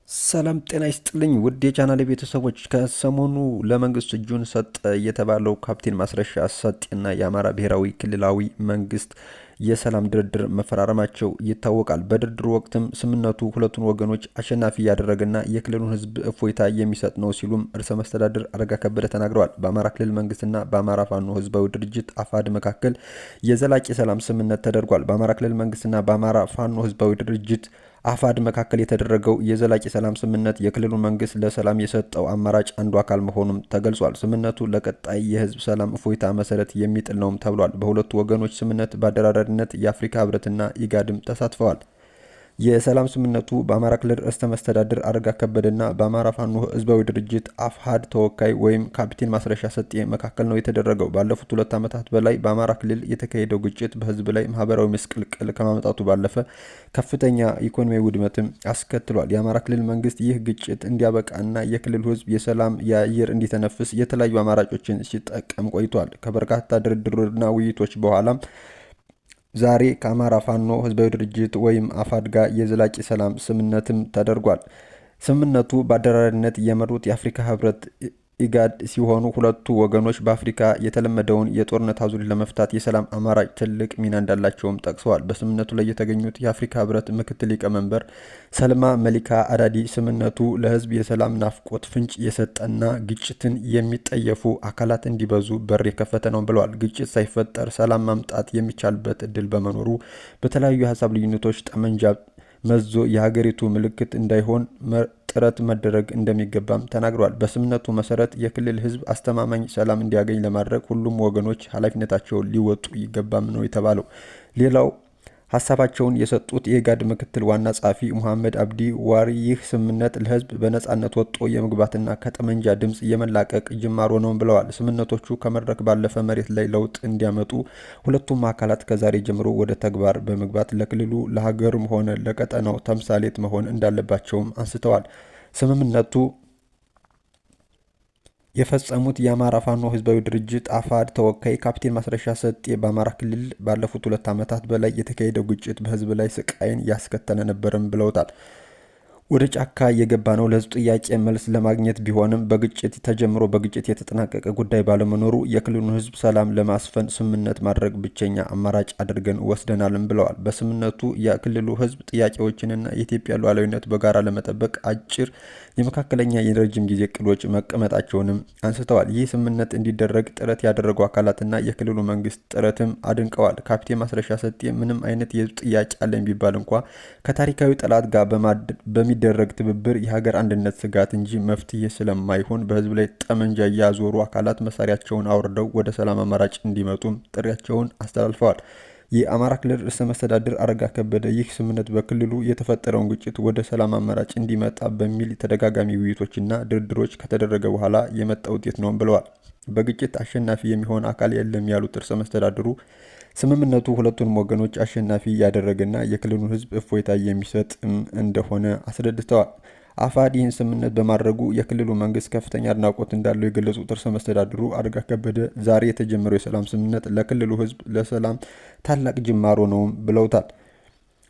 ሰላም ጤና ይስጥልኝ ውድ የቻናል ቤተሰቦች፣ ከሰሞኑ ለመንግስት እጁን ሰጠ የተባለው ካፕቴን ማስረሻ ሰጤና የአማራ ብሔራዊ ክልላዊ መንግስት የሰላም ድርድር መፈራረማቸው ይታወቃል። በድርድሩ ወቅትም ስምምነቱ ሁለቱን ወገኖች አሸናፊ ያደረገና የክልሉን ሕዝብ እፎይታ የሚሰጥ ነው ሲሉም ርዕሰ መስተዳድር አረጋ ከበደ ተናግረዋል። በአማራ ክልል መንግስትና በአማራ ፋኖ ህዝባዊ ድርጅት አፋድ መካከል የዘላቂ ሰላም ስምምነት ተደርጓል። በአማራ ክልል መንግስትና በአማራ ፋኖ ህዝባዊ ድርጅት አፋድ መካከል የተደረገው የዘላቂ ሰላም ስምምነት የክልሉ መንግስት ለሰላም የሰጠው አማራጭ አንዱ አካል መሆኑም ተገልጿል። ስምምነቱ ለቀጣይ የህዝብ ሰላም እፎይታ መሰረት የሚጥል ነውም ተብሏል። በሁለቱ ወገኖች ስምምነት በአደራዳሪነት የአፍሪካ ህብረትና ኢጋድም ተሳትፈዋል። የሰላም ስምምነቱ በአማራ ክልል ርዕሰ መስተዳድር አረጋ ከበደና በአማራ ፋኖ ህዝባዊ ድርጅት አፍሃድ ተወካይ ወይም ካፒቴን ማስረሻ ሰጤ መካከል ነው የተደረገው። ባለፉት 2 ዓመታት በላይ በአማራ ክልል የተካሄደው ግጭት በህዝብ ላይ ማህበራዊ ምስቅልቅል ከማምጣቱ ባለፈ ከፍተኛ ኢኮኖሚያዊ ውድመትም አስከትሏል። የአማራ ክልል መንግስት ይህ ግጭት እንዲያበቃና የክልሉ ህዝብ የሰላም የአየር እንዲተነፍስ የተለያዩ አማራጮችን ሲጠቀም ቆይቷል። ከበርካታ ድርድርና ውይይቶች በኋላም ዛሬ ከአማራ ፋኖ ህዝባዊ ድርጅት ወይም አፋድ ጋር የዘላቂ ሰላም ስምምነትም ተደርጓል። ስምምነቱ በአደራዳሪነት የመሩት የአፍሪካ ህብረት፣ ኢጋድ ሲሆኑ ሁለቱ ወገኖች በአፍሪካ የተለመደውን የጦርነት አዙሪት ለመፍታት የሰላም አማራጭ ትልቅ ሚና እንዳላቸውም ጠቅሰዋል። በስምምነቱ ላይ የተገኙት የአፍሪካ ህብረት ምክትል ሊቀመንበር ሰልማ መሊካ አዳዲ ስምምነቱ ለህዝብ የሰላም ናፍቆት ፍንጭ የሰጠና ግጭትን የሚጠየፉ አካላት እንዲበዙ በር የከፈተ ነው ብለዋል። ግጭት ሳይፈጠር ሰላም ማምጣት የሚቻልበት እድል በመኖሩ በተለያዩ የሀሳብ ልዩነቶች ጠመንጃ መዞ የሀገሪቱ ምልክት እንዳይሆን ጥረት መደረግ እንደሚገባም ተናግረዋል። በስምምነቱ መሰረት የክልል ህዝብ አስተማማኝ ሰላም እንዲያገኝ ለማድረግ ሁሉም ወገኖች ኃላፊነታቸውን ሊወጡ ይገባም ነው የተባለው። ሌላው ሀሳባቸውን የሰጡት የኢጋድ ምክትል ዋና ጸሐፊ ሙሐመድ አብዲ ዋሪ ይህ ስምምነት ለህዝብ በነጻነት ወጥቶ የመግባትና ከጠመንጃ ድምፅ የመላቀቅ ጅማሮ ነው ብለዋል። ስምምነቶቹ ከመድረክ ባለፈ መሬት ላይ ለውጥ እንዲያመጡ ሁለቱም አካላት ከዛሬ ጀምሮ ወደ ተግባር በመግባት ለክልሉ፣ ለሀገሩም ሆነ ለቀጠናው ተምሳሌት መሆን እንዳለባቸውም አንስተዋል። ስምምነቱ የፈጸሙት የአማራ ፋኖ ህዝባዊ ድርጅት አፋድ ተወካይ ካፕቴን ማስረሻ ሰጤ በአማራ ክልል ባለፉት 2 ዓመታት በላይ የተካሄደው ግጭት በህዝብ ላይ ስቃይን ያስከተለ ነበርም ብለውታል። ወደ ጫካ የገባነው ለህዝብ ጥያቄ መልስ ለማግኘት ቢሆንም በግጭት ተጀምሮ በግጭት የተጠናቀቀ ጉዳይ ባለመኖሩ የክልሉን ህዝብ ሰላም ለማስፈን ስምምነት ማድረግ ብቸኛ አማራጭ አድርገን ወስደናልም ብለዋል። በስምምነቱ የክልሉ ህዝብ ጥያቄዎችንና የኢትዮጵያ ሉዓላዊነት በጋራ ለመጠበቅ አጭር፣ የመካከለኛ፣ የረጅም ጊዜ እቅዶች መቀመጣቸውንም አንስተዋል። ይህ ስምምነት እንዲደረግ ጥረት ያደረጉ አካላትና የክልሉ መንግስት ጥረትም አድንቀዋል። ካፕቴን ማስረሻ ሰጤ ምንም አይነት የህዝብ ጥያቄ አለኝ ቢባል እንኳ ከታሪካዊ ጠላት ጋር በሚደረግ ትብብር የሀገር አንድነት ስጋት እንጂ መፍትሄ ስለማይሆን በህዝብ ላይ ጠመንጃ ያዞሩ አካላት መሳሪያቸውን አውርደው ወደ ሰላም አማራጭ እንዲመጡም ጥሪያቸውን አስተላልፈዋል። የአማራ ክልል ርዕሰ መስተዳድር አረጋ ከበደ ይህ ስምምነት በክልሉ የተፈጠረውን ግጭት ወደ ሰላም አማራጭ እንዲመጣ በሚል ተደጋጋሚ ውይይቶችና ድርድሮች ከተደረገ በኋላ የመጣ ውጤት ነው ብለዋል። በግጭት አሸናፊ የሚሆን አካል የለም ያሉት ርዕሰ መስተዳድሩ ስምምነቱ ሁለቱንም ወገኖች አሸናፊ ያደረገና የክልሉን ህዝብ እፎይታ የሚሰጥ እንደሆነ አስረድተዋል። አፋድ ይህን ስምምነት በማድረጉ የክልሉ መንግስት ከፍተኛ አድናቆት እንዳለው የገለጹት ርዕሰ መስተዳድሩ አረጋ ከበደ ዛሬ የተጀመረው የሰላም ስምምነት ለክልሉ ህዝብ ለሰላም ታላቅ ጅማሮ ነው ብለውታል።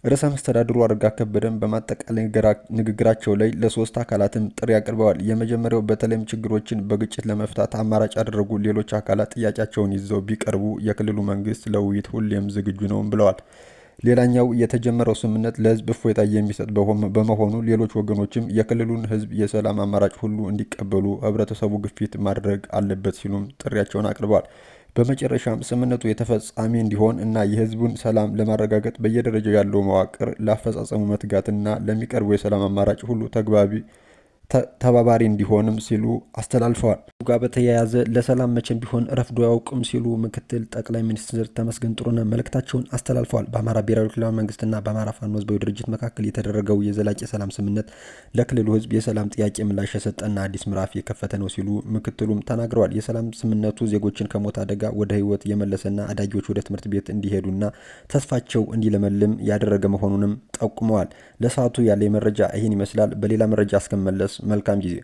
ርዕሰ መስተዳድሩ አረጋ ከበደም በማጠቃለያ ንግግራቸው ላይ ለሶስት አካላትም ጥሪ አቅርበዋል። የመጀመሪያው በተለይም ችግሮችን በግጭት ለመፍታት አማራጭ ያደረጉ ሌሎች አካላት ጥያቄያቸውን ይዘው ቢቀርቡ የክልሉ መንግስት ለውይይት ሁሌም ዝግጁ ነው ብለዋል። ሌላኛው የተጀመረው ስምምነት ለህዝብ እፎይታ የሚሰጥ በመሆኑ ሌሎች ወገኖችም የክልሉን ህዝብ የሰላም አማራጭ ሁሉ እንዲቀበሉ ህብረተሰቡ ግፊት ማድረግ አለበት ሲሉም ጥሪያቸውን አቅርበዋል። በመጨረሻም ስምምነቱ የተፈጻሚ እንዲሆን እና የህዝቡን ሰላም ለማረጋገጥ በየደረጃው ያለው መዋቅር ለአፈጻጸሙ መትጋትና ለሚቀርበው የሰላም አማራጭ ሁሉ ተግባቢ ተባባሪ እንዲሆንም ሲሉ አስተላልፈዋል። ጋር በተያያዘ ለሰላም መቼም ቢሆን ረፍዶ አያውቅም ሲሉ ምክትል ጠቅላይ ሚኒስትር ተመስገን ጥሩነህ መልእክታቸውን አስተላልፈዋል። በአማራ ብሔራዊ ክልላዊ መንግስትና በአማራ ፋኖ ህዝባዊ ድርጅት መካከል የተደረገው የዘላቂ ሰላም ስምምነት ለክልሉ ህዝብ የሰላም ጥያቄ ምላሽ የሰጠና አዲስ ምዕራፍ የከፈተ ነው ሲሉ ምክትሉም ተናግረዋል። የሰላም ስምምነቱ ዜጎችን ከሞት አደጋ ወደ ህይወት የመለሰና አዳጊዎች ወደ ትምህርት ቤት እንዲሄዱና ተስፋቸው እንዲለመልም ያደረገ መሆኑንም ጠቁመዋል። ለሰዓቱ ያለ መረጃ ይህን ይመስላል። በሌላ መረጃ እስከመለስ መልካም ጊዜ።